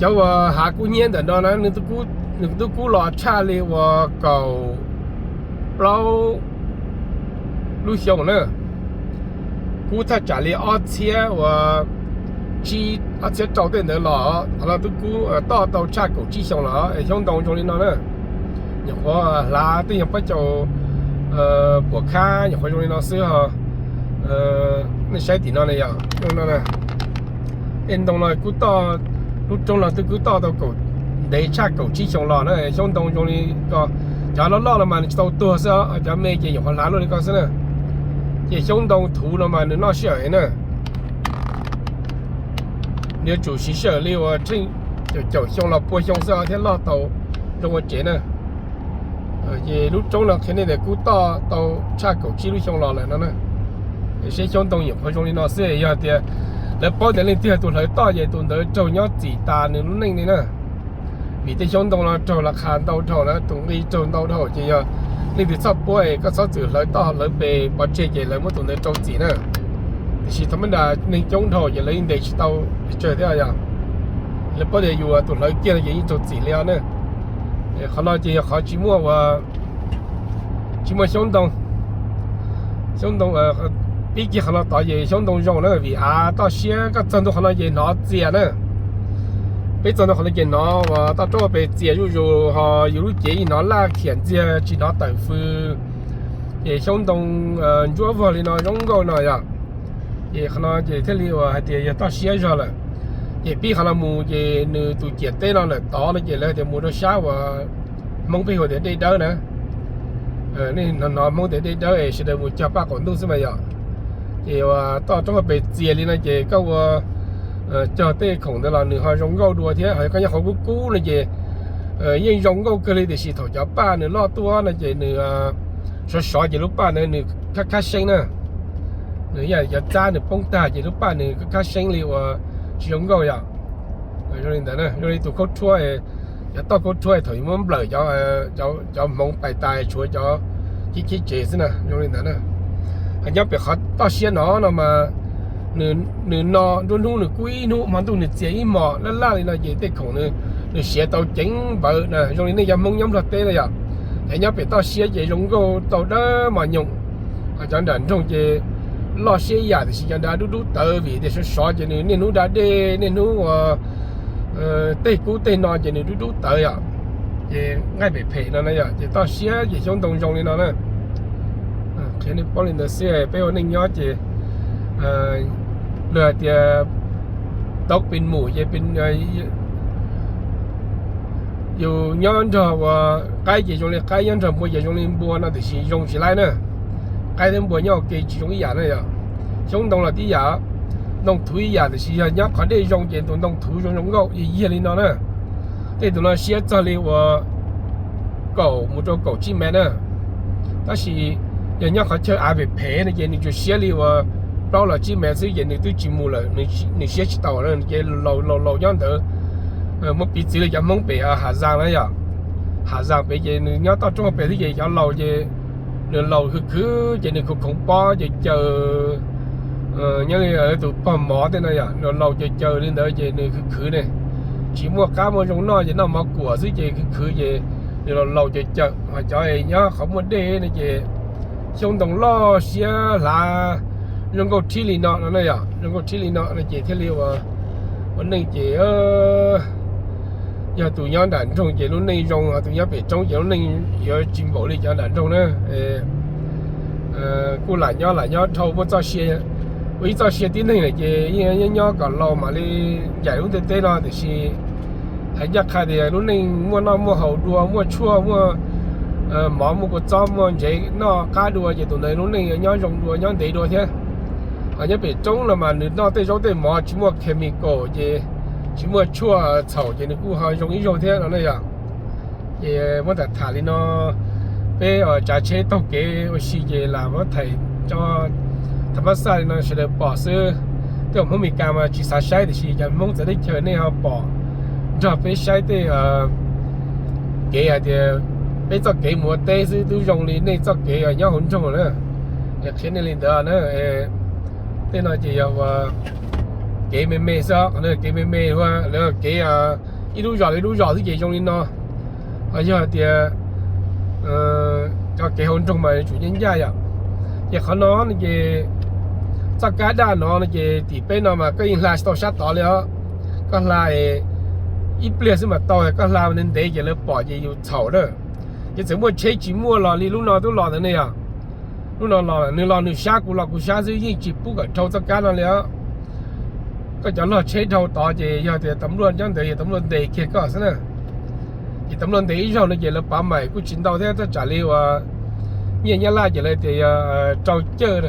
Cov uas hav kub hnyiab ntawm no na, nws twb kub los tshaj li uas kaum plaub lub xyoo na. Kub thaj tsam li ob txhiab uas tsib, ob txhiab rau tej ntawd los, qhov no twb kub toj tau tshaj kaum tsib xyoo los. Xyoob ntoo zoo li no na, nyuam qhuav hlav tej nyuag pob caus puas khab nyuam qhuav zoo li no xwb os. Nej saib tim no na yom, tej ntoo no kub toj, lub roob no twb kub toj tau kaum, ntev tshaj kaum tsib xyoo los na. Xyoob ntoo zoo li ko, cov loj loj no mas nws tsis tau tuag xwb, cov me ces nyuam qhuav hlav luaj li ko xwb na. Ces xyoob ntoo thuv no mas nws noj sij hawm na. Nws yuav tsum siv sij hawm li uas tsheej caum xyoo los pua xyoo xwb thiab loj tau zoo ua tsev na. Ces lub roob no qhia nej tias kub toj tau tshaj kaum tsib lub xyoo los lawm no na. Seb xyoob ntoo nyuam qhuav zoo li no xwb, yog tias lawv paub tias leej twg tus hlawv toj ces tus ntawd raug nyob txim tas nws lub neej li na. Vim tej xyoob ntoo no raug las qha ntau dhau na, tus nqi raug ntau dhau, ces yog leej twg txhob puab es koj txhob txwm hlawv toj hlawv pes pov tseg ces lawv muab tus ntawd rau txim na. Tiam sis thaum mab nra neeg coob dhau ces lawv yeej ntes tsis tau pes tsawg thiab yog. Lawv paub tias yus tus hlawv kiag no ces yeej raug txim li os na. Qhov no ces yog qhov tsis muaj ua, tsis muaj xyoob ntoo. Xyoob ntoo, pib kiag qhov no tod ces xyoob ntoo zoo na, vim av toj siab, koj txog ntua qhov no ces hnov txias na. Peb txog ntua qhov no ces hnov uas toj roob pes txias zuj zus, ho yus lub cev yeej hnov laj khiam ntxiag tsis hnov tawm fws. Ces xyoob ntoo ntsuab vog li no zoo nkauj no yog. Ces qhov no ces thiaj li uas hais tias yog toj siab zog lawm. Ces pib qhov no mus ces nws tus ciam teb no lawm tod no ces lawv tias mus rau sab uas Hmoob peb hu tias Dej Dawb na. Nej hnov Hmoob tias Dej Dawb es sawv daws mus cog paj qaum ntuj xwb mas yog. Ces uas toj roob pes txias li no ces koj ua cog tej khoom ntawd los nws ho zoo nkauj dua thiab. Koj nyob qhov kub kub no ces yeej zoo nkauj kawg li, tiam sis thaum cov paj nws loj tuaj no ces nws sov sov ces lub paj ntawd nws khab khab seeb na. Nws yam cov txab nws poob tag ces lub paj nws khab khab seeb li uas tsis zoo nkauj yom. Zoo li ntawd, zoo li tus khaub rhuab, cov toj khaub rhuab thaum yuav muab nplawm cov hmoov pais tas tshuav cov chib chib tsev xwb na, zoo li ntawd na. Nyob pem qhov toj siab no no mas nws no nruab hnub nws kub ib hnub, hmo ntuj nws txias ib hmos laj laj li no ces tej khoom nws siav tau ceev npawv na, zoo li nej cov Hmoob nyob Nplog teb na yom. Ces nyob pem toj siab ces zoo nkauj tau dawb mos nyoos. Cov nram nroog ces loj siab ib yam, tiam sis cov nrad dub dub tawv vim tias sov sov ces nws niaj hnub da dej, niaj hnub ua tej kub tej no ces nws dub dub tawv yom. Ces nqaij phem phem no na yom, ces toj siab ces xyoob ntoo zoo li no na. Qhia nej paub li ntawd xwb, peb ua neej nyob ces luag hais tias tau pes mus ces yus nyob nrog ua qaib ces zoo li qaib, nyob nrog npua ces zoo li npua no, tiam sis zoo tsis laib na. Qaib thiab npua nyob ua ke tsis zoo ib yam na yom. Xyoob ntoo los tib yam, ntoo thuv ib yam, tiam sis yog nyob qhov dej zoo ces tus ntoo thuv zoo zoo nkauj yig yig li no na. Tej tus no siab txog li uas kaum mus rau kaum tsib mev na. Tab sis yog nyob qhov chaw av phem phem no ces nws tsuas siab li uas plaub los tsib mev xwb ces nws twb tsis mus lawm, nws siab tsis tau, ces laus laus nyob ntawd muab piv txwv li cov Hmoob pem Hav Zaas na yom. Hav Zaas pem ces nws nyob toj roob pem xwb ces cov laus ces nws laus khwv khwv ces nws khoov khoov pob ces caws, nyob li tus pog mov tej no yom, nws laus caws caws li ntawd ces nws khwv khwv ne. Tsis muaj qab muaj zoo noj ces noj mov kuam xwb ces khwv khwv ces nws laus laus caws caws. Ho cov nyob qhov muaj dej no ces xyoob ntoo loj siab hlav zoo nkauj thib li no no na yom, zoo nkauj thib li no no ces thiaj li ua neej ces yog tus nyob nram nroog ces lub neej zoo, ho tus nyob pem roob ces lub neej yuav tsis npaum li cov nram nroog na. Kuj lam nyob lam nyob dhau muaj txoj sia, ua ib txoj sia tib neeg lawm ces yeej nyob nyob kom laus mam li ncaim lub ntiaj teb no, tiam sis hais ncaj qha tias lub neej muaj noj muaj haus dua, muaj tshuaj muaj mov muaj kua txob muaj ntsev noj qab dua ces tus ntawd lub neej nyob zoo dua nyob ntev dua thiab. Ho nyob pem roob no mas nws noj tej zaub tej mov tsis muaj chemical ces tsis muaj tshuaj txhaum ces nws kuj ho zoo ib zaug thiab no na yom. Ces muab tham tham li no, peb tsav tsheb taug kev ua si ces lam muab thaij tso tham pab xaj li no sawv daws pom xwb. Tej uas Hmoob Mes Kas mas tsis xav saib, tiam sis cov Hmoob txawv teb chaws nej ho pom nrog peb saib tej kev hais tias peb txoj kev mus ua teb xwb twb zoo li nej txoj kev nyob hauv nroog na. Qhia nej li ntawd na. Tej no ces yog ua kev me me xwb, qhov no kev me me, lawv kev ib lub zos li lub zos xwb ces zoo li no. Ho yog tias cov kev hauv nroog mas tsum ncaj ncaj yom. Ces qhov no ces txoj kab daj no no ces tim peb no mas koj yeej hla tsis tau sab tod li os. Koj hla ib pliag xwb mas tau, koj hla ntev ntev ces lawv pom ces yus txhaum na. Ces txawm muaj tsheb tsis muaj los li lub no twb los ntawd ne yom. Lub no los nws los nws sab, kuv los kuv sab xwb, yeej tsis pub kom dhau txoj kab no li os. Koj cov log tsheb dhau tod ces yog tias tam luaj nyob ntawd, tam luaj ntes kiag koj xwb na. Ces tam luaj ntes ib zaug no ces lawv pav maim kuj tsis ntau thiab, tab tsam li uas nyiaj Nyab Laj ces lawv tias yog rau cawj,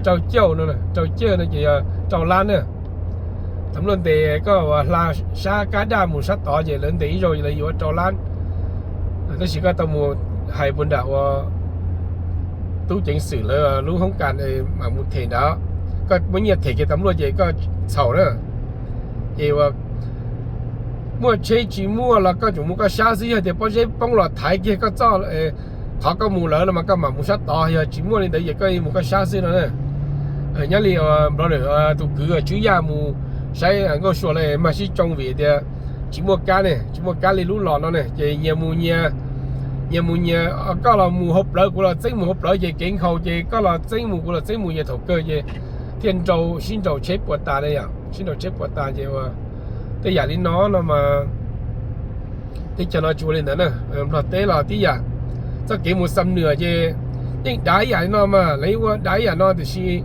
rau cawj no, rau cawj no ces yog rau lab na. Tam luaj ntes koj uas hla sab kab daj mus sab tod ces lawv ntes ib zaug lawv yuav rau lab. Tab sis koj tau mus hais puas nram uas tub ceev xwm lawv lub hoob kas mam mus them nrad. Koj muab nyiaj them kiag tam luaj ces koj txhaum na. Ces uas muaj tsheb tsis muaj los koj tsuas mus koj sab xwb, yog tias pob zeb poob los thaiv kiag koj txoj qhov koj mus lawm no mas koj mam mus sab tod, yog tsis muaj li ntawd ces koj mus koj sab xwb no na. Nyob li nplog lawm tus kwv Tswb Yaj mus saib Nkauj Sua lawv mag sib tsoo vim tias tsis muaj kab ne, tsis muaj kab li lub los no ne, ces nyias mus nyias, nyias mus nyias, koj los mus hauv plawv kuv los txeeb mus hauv plawv ces kev nkhaus ces koj los txeeb mus kuv los txeeb mus, ces thaum kawg ces thiaj nrau, sib nraus tsheb puas tas li yom, sib nraus tsheb puas tas ces uas tej yam li no no mas teb chaws no tsis ua li ntawd na. Nplog teb los tib yam, txoj kev mus Xam Nwm ces yeej dav ib yam li no mas, lawv yeej ua dav ib yam no tiam sis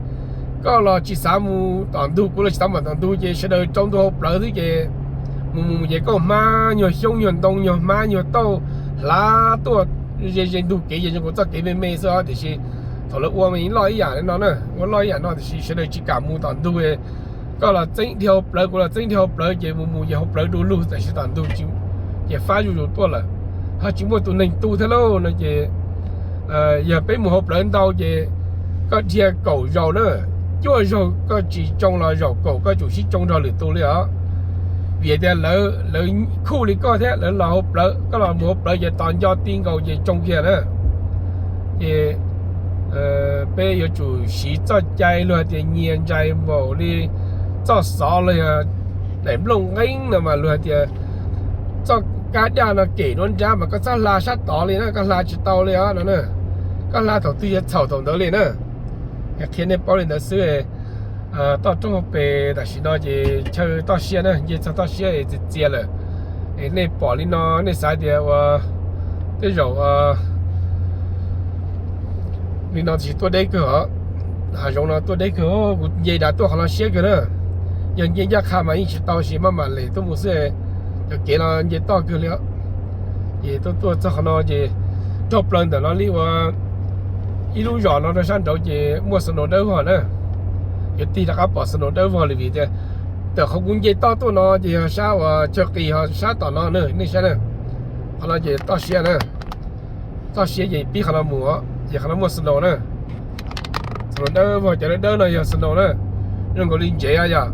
koj los tsis xav mus tom ntug, kuv los tsis xav mus tom ntug ces sawv daws rau ntua hauv plawv xwb ces mus mus ces koj hmab nyuag xyoob nyuag ntoo nyuag hmab nyuag tauj hlav tuaj ze ze ntug kev ces zoo nkaus txoj kev me me xwb os, tiam sis thaum lawv ua mas yeej loj ib yam li no na, ua loj ib yam no tiam sis sawv daws tsis kam mus tom ntug. Koj los txeeb dhia hauv plawv, kuv los txeeb dhia hauv plawv ces mus mus ces hauv plawv du lug tam sim tom ntug ces fab zuj zus tuaj lawm, ho tsis muaj tus neeg tu thiab lauj no ces yog peb mus hauv plawv ntau ces koj dhia kaum zaus na, cuaj zaug koj tsis tsoo los zaum kaum koj tsum sib tsoo nrog lwm tus li os. Vim tias lawv khuj li koj thiab, lawv los hauv plawv, koj los mus hauv plawv ces tos nco ti nkaus ces tsoo kiag na. Ces peb yuav tsum siv txoj cai luag hais tias nyias ntsais npaum li txoj xov los yog daim nplooj nqeeb no mas luag hais tias txoj kab daj no kem dua nrab mas koj txhob hla sab tod li na, koj hla tsis tau li os no na. Koj hla thaum twg yuav txhaum thaum ntawd li na. Qhia nej paub li ntawd xwb. Toj roob hauv pes tam sim no ces chaw toj siab na, nce txog toj siab es txias txias lawm. Es nej pom li no nej xav tias ua tej zaum li no tsis tuaj deb kawg os. Hav zoov no tuaj deb kawg, kuv nce dav tuaj qhov no siab kawg na. Yog nce ncaj qha mas yeej tsis tau, sis maj mam lem tuaj mus xwb. Cov kev no nce toj kawg li os. Ces tuaj tuaj txog qhov no ces dhau plaws ntawm no li ua ib lub zos no rau sab nraud ces muaj snow dawb vog na. Yuav tig rov qab pom snow dawb vog li vim tias tawm qhov kuv nce toj tuaj no ces yog sab uas chaw qis ho sab tom no na, nej saib na. Qhov no ces toj siab na, toj siab ces pib qhov no mus os, ces qhov no muaj snow na. Snow dawb vog, cov dawb dawb no yog snow na, zoo nkaus li ntsev yom,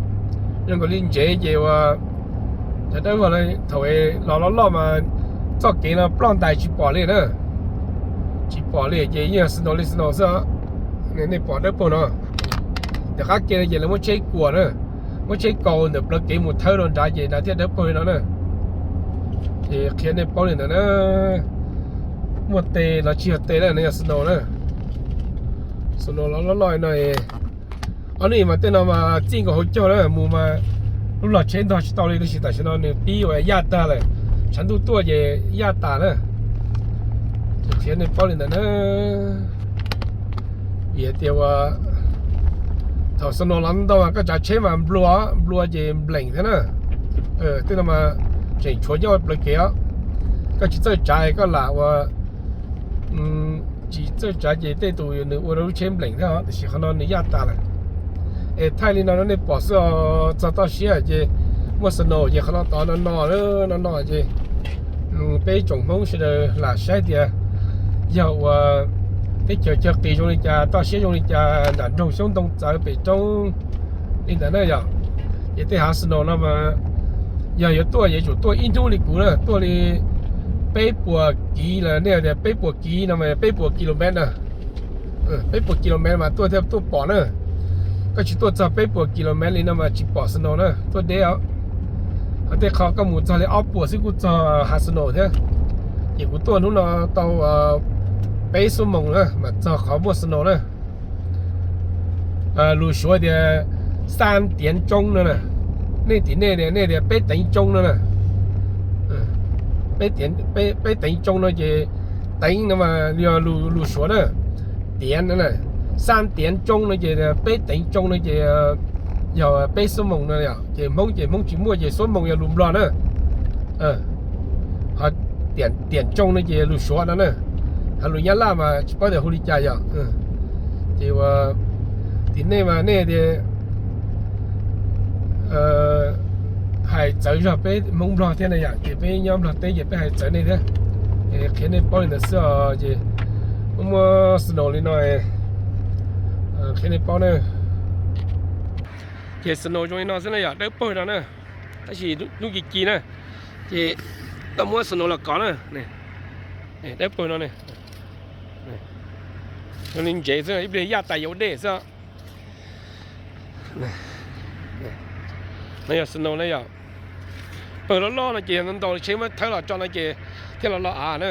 zoo nkaus li ntsev ces ua cov dawb vog thaum los loj loj mas txoj kev no ploj ntais tsis pom li na, tsis pom li ces yeej yog snow li snow xwb. Nej pom dawb paug no, tom qab kev no ces lawv muab tsheb kuas na, muab tsheb kaus ntawm plawv kev mus thawb rau nrad ces nrad thiaj dawb paug li no na. Ces qhia nej paub li ntawd na, muaj tes los tsis yog tes na, no yog snow na. Snow los loj loj no, ob hnub mas tej no mas txij nkaus hauv caug na, mus mas lub log tsheb ntog tsis tau li, tab sis tam sim no nws pib ua yaj tag lawm, tshav ntuj tuaj ces yaj tas na. Qhia nej paub li ntawd na, vim hais tias ua thaum snow los ntau mas koj tsav tsheb mas nplua, nplua ces npleem thiab na. Tej no mas tseem tshuav nyob plawv kev os. Koj tsis txawj tsav koj lam ua, tsis txawj tsav ces tej tus nws ua rau lub tsheb npleem thiab os, tiam sis qhov no nws yaj tas lawm. Es thaij li no rau nej pom xwb os, txog toj siab ces muaj snow ces qhov no tod no no, no no ces peb tsoom Hmoob sawv daws lam saib tias yog ua teb chaws chaw qis zoo li cas, toj siab zoo li cas nram nroog Xyoob Ntoo txawv pem roob li ntawd na yom. Ces tej hav snow no mas yog yuav tuaj yuav tsum tuaj ib hnub li kuv na, tuaj li peb puas kiv los nej tias peb puas kiv no mas peb puas kilomev na. Peb puas kilomev mas tuaj thiaj tuaj pom na. koj tsis tuaj txog peb puas kilomev li no mas tsis pom snow na, tuaj deb os. Ho tej qho koj mus txog li ob puas xwb kuj txog hav snow thiab. Ces kuv tuaj hnub no tau peb xuab moos na mas txog qhov muaj snow na. Lus Suav tias xab tiav tsoob no na, nej tim nej tias, nej tias peb teev tsoob no na. Peb teev tsoob no ces, teev no mas yog lus Suav na, tiav no na, xab tiav tsoob no ces peb teev tsoob no ces yog peb xuab moos no yom. Ces Hmoob ces Hmoob tsis muaj ces xuab moos yog lus Nplog na. Ho tiam tsoob no ces lus Suav no na, ho lus Nyab Laj mas tsis paub tias hu li cas yom. Ces ua tim nej mas nej tias hais txawv zog peb Hmoob Nplog thiab na yom, ces peb nyob Nplog teb ces peb hais txawv nej thiab. Qhia nej paub li ntawd xwb os. Ces muaj muaj snow li no, qhia nej paub na. Ces snow zoo li no xwb na yom, dawb paug no na, tab sis hnub ci ci na, ces koj muab snow los kov na, dawb paug no, zoo li ntsev xwb, ib pliag yaj tas yuav ua dej xwb. No yog snow na yom. Pawg loj loj no ces ntau ntau tsheb muab thawb los tso no ces thiaj los los av na.